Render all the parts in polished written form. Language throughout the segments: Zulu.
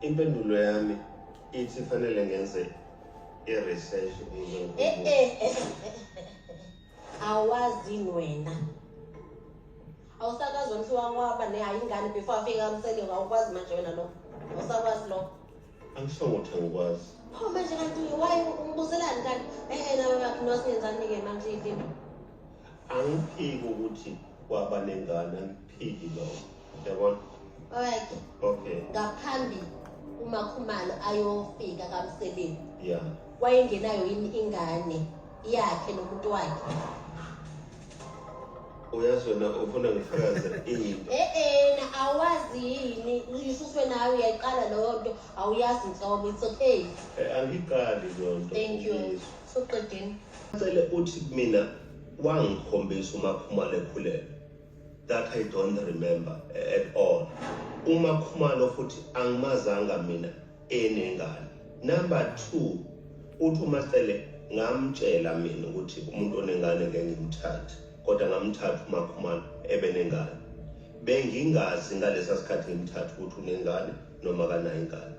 Impendulo yami ithi fanele ngenze i-research ukuze Eh ngikhumbule. eh eh, eh, eh. Awazi wena. Awusakazi wena waba nayo ingane before afika kaMseleku, awukwazi manje wena lo. Awusakwazi lo. Angisho ukuthi angikwazi. Pho manje kanti why ungibuzelani kanti? Eh eh, nawe bakhe nosingenzani-ke manje iy'limi? Angiphiki ukuthi waba nengane, angiphiki lokho. Yabona? Alright. Okay. Ngaphambi uMakhumalo ayofika kaMseleku. Yeah. Wayengenayo yini ingane yakhe nomuntu wakhe? Uyazi wena ufuna ngifakaze into. Eh eh, na awazi yini? Uyishuswe nawe uyayiqala leyo nto, awuyazi nhlobo. It's okay. Angiqali leyo nto. Thank you. Ngizwe. Soqedini. Cele uthi kumina wangikhombisa uMakhumalo ekhulelwe. That I don't remember at all. UMakhumalo futhi angimazanga mina enengane. Number 2, uthi uMacele ngamtshela mina ukuthi umuntu onengane ngeke ngimthathe, kodwa ngamthatha uMakhumalo ebenengane. Bengingazi ngalesa sikhathi ngimthatha ukuthi unengane noma kanayo ingane.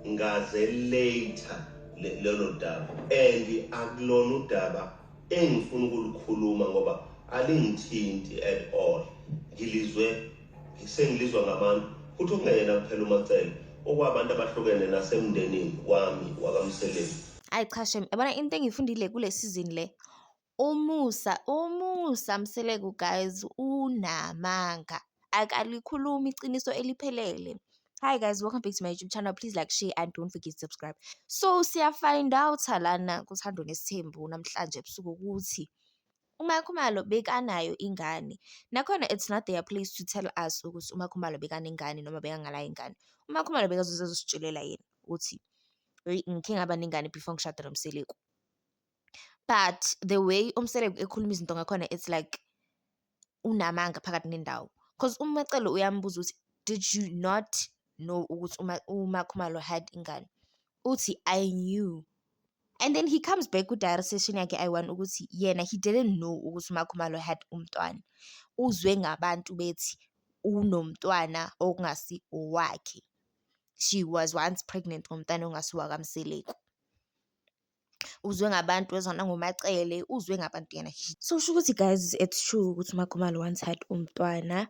Ngaze later lelo daba, and akulona udaba engifuna ukulukhuluma ngoba alingithinti at all. Ngilizwe sengilizwa ngabantu futhi okungeyena kuphela uMacele, okwabantu abahlukene nasemndenini wami wakaMseleku. Ayi cha shem, yabona into engiyifundile kule season le, uMusa Mseleku guys unamanga, akalikhulumi iqiniso eliphelele. Hi guys, welcome back to my YouTube channel. Please like, share and don't forget to subscribe. So siya find out lana kuThando Nesithembu namhlanje ebusuku ukuthi uMakhumalo bekanayo ingane. Nakhona it's not their place to tell us ukuthi uMakhumalo bekanengane noma bekanganayo ingane. UMakhumalo bekazoze azositshelela yena ukuthi hey, ngikhe ngaba nengane before ngishada noMseleku. But the way uMseleku ekhuluma izinto ngakhona, it's like unamanga phakathi nendawo. Cause uMacele uyambuza ukuthi did you not know ukuthi uMakhumalo had ingane? Uthi I knew. And then he comes back ku-diary session yakhe ayi-one ukuthi yena he didn't know ukuthi uMakhumalo had umntwana. Uzwe ngabantu bethi unomntwana okungasi owakhe. She was once pregnant ngomntwana ongasi wakaMseleku. Uzwe ngabantu, wezwa nangoMacele, uzwe ngabantu yena. So kusho ukuthi guys, it's true ukuthi uMakhumalo once had umntwana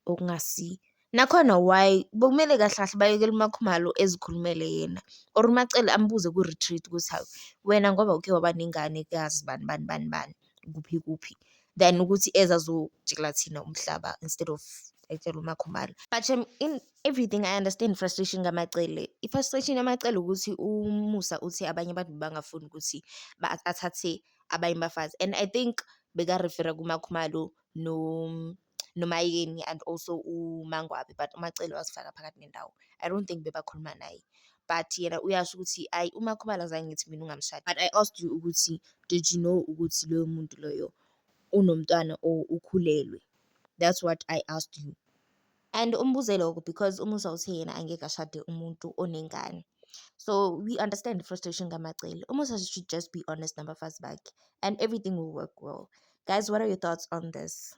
okungasi. Nakhona why bekumele kahle kahle bayekele uMakhumalo ezikhulumele yena or uMacele ambuze ku-retreat ukuthi hawu wena ngoba uke waba nengane kazi bani bani bani bani kuphi kuphi, than ukuthi eze azotshela thina umhlaba instead of etshela uMakhumalo. But in everything I understand frustration kaMacele. I-frustration yaMacele ukuthi uMusa uthi abanye abantu bangafuni ukuthi athathe abanye abafazi, and I think beka-refer-a kuMakhumalo noMayeni and also uMangwabe, but uMacele wazifaka phakathi nendawo. I don't think bebakhuluma naye, but yena uyasho ukuthi ayi uMakhumalo azange ngithi mina ungamshadi, but I asked you ukuthi did you know ukuthi loyo muntu loyo unomntwana or ukhulelwe? That's what I asked you. And umbuze lokho because uMusa uthe yena angeke ashade umuntu onengane. So we understand the frustration kaMacele. UMusa should just be honest nabafazi bakhe and everything will work well. Guys, what are your thoughts on this?